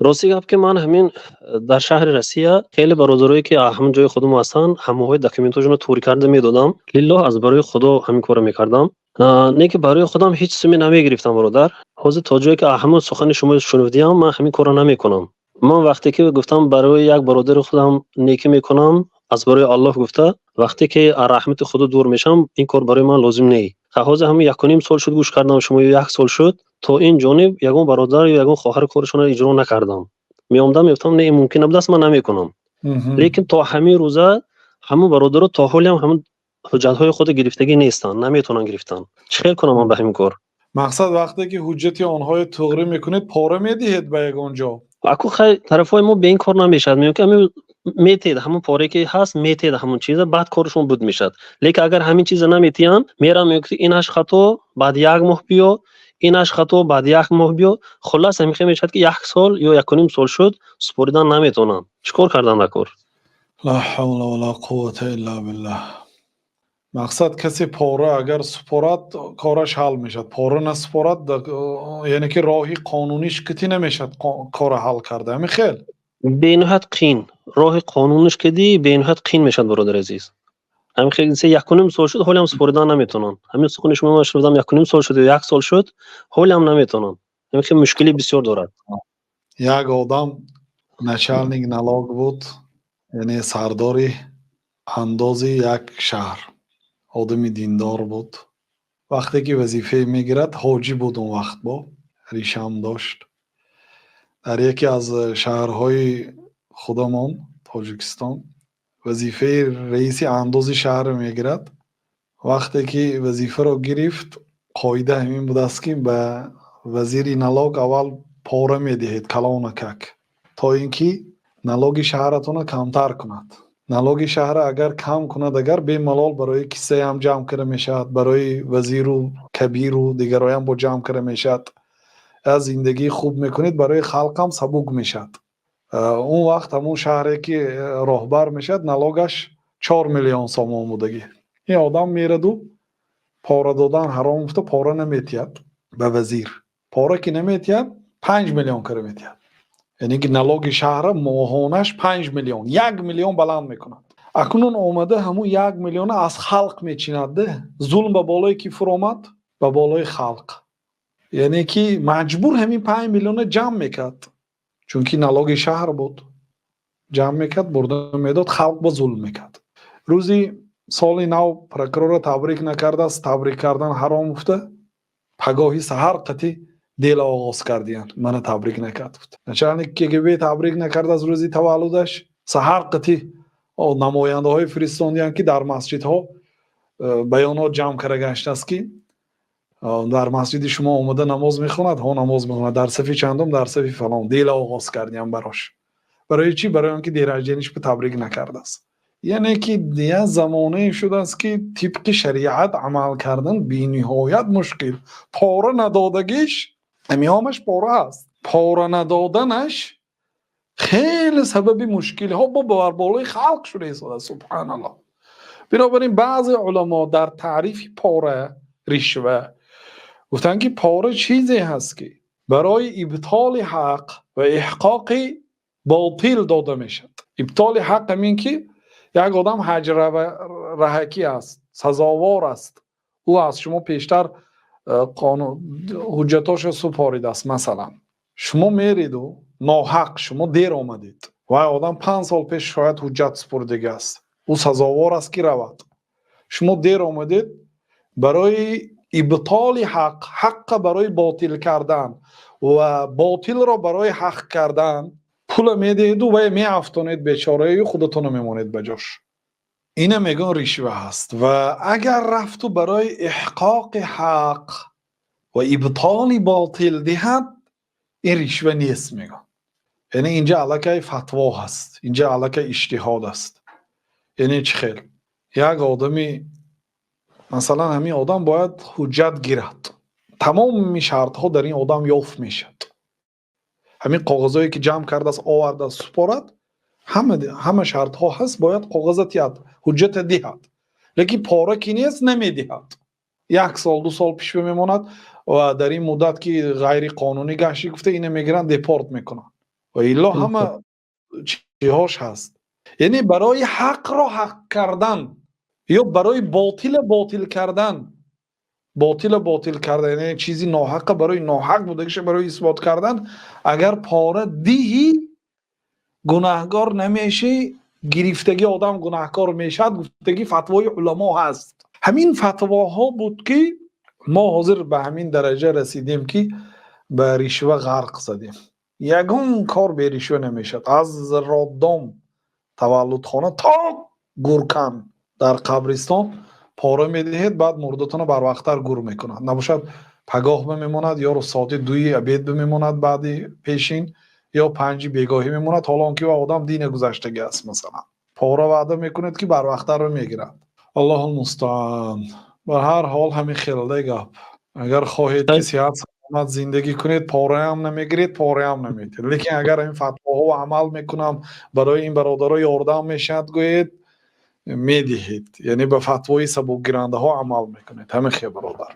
Рости гап, ки ман ҳамин дар шаҳри Россия хеле бародарое, ки ҳамин ҷои худум ҳастанд, ҳамаҳои документҳошонро туғри карда медодам. Лиллоҳ, аз барои Худо ҳамин корро мекардам. Не ки барои худам ҳеҷ суме намегирифтам, бародар. Ҳозир то ҷое ки ҳамон сухани шумо шунидиам, ман ҳамин корро намекунам. Ман вақте ки гуфтам, барои як бародари худам некӣ мекунам, аз барои Аллоҳ гуфта, вақте ки аз раҳмати Худо дур мешавам, ин кор барои ман лозим не. Ҳозир ҳамин 1,5 сол шуд, гӯш кардам шумо, як сол шуд, то ин ҷониб ягон бародар ё ягон хоҳар корашонро иҷро накардам. Меомдам, мегуфтам: «Не, ин мумкин набудааст, ман намекунам». Лекин то ҳамин рӯза ҳамон бародаро то ҳолиам ҳамон ҳуҷҷатҳои худро гирифтагӣ нестанд, наметавонанд гирифтан. Чӣ хел кунам ман ба ҳамин кор? Мақсад, вақте ки ҳуҷҷати онҳоро туғрӣ мекунед, пора медиҳед ба ягон ҷо? Аку, хай, тарафҳои мо бе ин кор намешавад. Мегӯям, ки ҳамин метед, ҳамон порае ки ҳаст, метед ҳамон чиза, баъд корашон буд мешавад. Лекин агар ҳамин чиза наметиҳанд, мерам, мегӯям, ки инаш хато, баъд як моҳ биё, инаш хато, баъд як моҳ биё. Хуллас, ҳамин хел мешавад, ки як сол ё 1,5 сол шуд, супоридан наметавонанд. Чӣ кор кардан дар кор? Ла ҳавла вала қуввата илла биллаҳ. Мақсад, касе пора агар супорад, кораш ҳал мешавад, пора насупорад, яъне ки роҳи қонуниш китӣ намешавад корро ҳал карда, ҳамин хел? Бениҳоят қин. Роҳи қонуниш кидӣ, бениҳоят қин мешавад, бародари азиз. Ҳамин хел 1,5 сол шуд, ҳолиам супоридан наметавонанд. Ҳамин сухани шумо ман шунидам, 1,5 сол шуд ё як сол шуд, ҳолиам наметавонанд. Ҳамин хел мушкилӣ бисёр дорад. Як одам начальник налог буд, яъне сардори андози як шаҳр. Одами диндор буд. Вақте ки вазифае мегирад, ҳоҷӣ буд, он вақт бо ришам дошт, дар яке аз шаҳрҳои худамон, Тоҷикистон, вазифаи раиси андози шаҳрро мегирад. Вақте ки вазифаро гирифт, қоида ҳамин будааст, ки ба вазири налог аввал пора медиҳед, калонакак, то ин ки налоги шаҳратонро камтар кунад. Налоги шаҳра агар кам кунад, агар бемалол барои киссаям ҷамъ карда мешавад, барои вазиру кабиру дигароям бо ҷамъ карда мешавад, аз зиндагии хуб мекунед, барои халқам сабук мешавад. Он вақт ҳамон шаҳре ки роҳбар мешавад, налогаш 4 миллион сомон будагӣ. Ин одам мераду пора додан ҳаром гуфта, пора наметиҳад ба вазир. Пора ки наметиҳад, 5 миллион кара метиҳад, яъне ки налоги шаҳра моҳонаш 5 миллион, 1 миллион баланд мекунад. Акнун омада ҳамун 1 миллиона аз халқ мечинад. Зулм ба болои ки фуромад? Ба болои халқ. Яъне ки маҷбур ҳамин 5 миллиона ҷамъ мекард, чунки налоги шаҳр буд. Ҷамъ мекард, бурда медод, халқ ба зулм мекард. Рӯзи соли нав прокурорро табрик накардааст. Табрик кардан ҳаром гуфта, пагоҳи саҳар қатӣ дела оғоз кардиянд, мана табрик накард гуфта. Начальник КГБ табрик накард аз рӯзи таваллудаш. Саҳар қатӣ намояндаҳое фиристондиянд, ки дар масҷидҳо баёнот ҷамъ карда гаштааст, ки дар масҷиди шумо омада намоз мехонад. Ҳо, намоз мехонад. Дар сафи чандум? Дар сафи фалон. Дела оғоз кардиям барош. Барои чӣ? Барои он ки день рождения табрик накардааст. Яъне ки як замонае шудааст, ки тибқи шариат амал кардан бениҳоят мушкил. Пора надодагиш, ҳамиҳомаш пора аст, пора надоданаш хеле сабаби мушкилиҳо бо бар болои халқ шуда истодааст. Субҳаналлоҳ. Бинобар ин баъзе уламо дар таърифи пора, ришва, гуфтанд, ки пора чизе ҳаст, ки барои ибтоли ҳақ ва иҳқоқи ботил дода мешавад. Ибтоли ҳақ ҳамин ки як одам ҳаҷраҳакӣ аст, сазовор аст, ӯ аз шумо пештар ҳуҷҷатошо супоридааст, масалан. Шумо мериду ноҳақ, шумо дер омадед, вай одам 5 сол пеш шояд ҳуҷҷат супурдагӣ аст, ӯ сазовор аст, ки равад. Шумо дер омадед, барои ибтоли ҳақ, ҳаққа барои ботил кардан ва ботилро барои ҳақ кардан пула медиҳеду вай меафтонед бечораю худатонро мемонед ба ҷош. Ина мегӯн ришва ҳаст. Ва агар рафту барои иҳқоқи ҳақ ва ибтоли ботил диҳад, ин ришва нест, мегӯн. Яъне инҷа аллакай фатво ҳаст, инҷа аллакай иҷтиҳод аст. Яъне чӣ хел? Як одами, масалан, ҳамин одам бояд ҳуҷҷат гирад, тамоми шартҳо дар ин одам ёфт мешавад, ҳамин коғазое ки ҷамъ кардааст, овардааст, супорад, ҳама шартҳо ҳаст, бояд коғаза диҳад, ҳуҷҷата диҳад, лекин пора ки нест, намедиҳад. Як сол, 2 сол пешба мемонад ва дар ин муддат, ки ғайриқонунӣ гашти гуфта, ина мегиранд, депорт мекунанд. Ва илло ҳама чиҳош ҳаст. Яъне барои ҳақро ҳақ кардан ё барои ботила ботил кардан, ботила ботил кардан, яъне чизи ноҳаққа барои ноҳақ будагиша барои исбот кардан, агар пора диҳӣ, гунаҳгор намешӣ, гирифтагӣ одам гунаҳкор мешавад, гуфтагӣ фатвои уламо ҳаст. Ҳамин фатвоҳо буд, ки мо ҳозир ба ҳамин дараҷа расидем, ки ба ришва ғарқ задем. Ягон кор беришва намешавад, аз роддом, таваллудхона то гуркан дар қабристон пора медиҳед, баъд мурдатонро барвақттар гур мекунад. Набошад, пагоҳ бимемонад ё соати 2-и обед бимемонад, баъди пешин ё 5-и бегоҳӣ мемонад, ҳоло он ки одам дина гузаштагӣ аст. Масалан, пора ваъда мекунед, ки барвақттарро мегирад. Аллоҳу мустаан. Ба ҳар ҳол, ҳамин хелда гап. Агар хоҳед, ки сиҳат саломат зиндагӣ кунед, пораам намегиред, пораам намедиҳед. Лекин агар ин фатвоҳо амал мекунам, барои ин бародаро ёрдам мешавад гӯед, медиҳед, яъне ба фатвои сабукгирандаҳо амал мекунед. Ҳамин хел, бародар.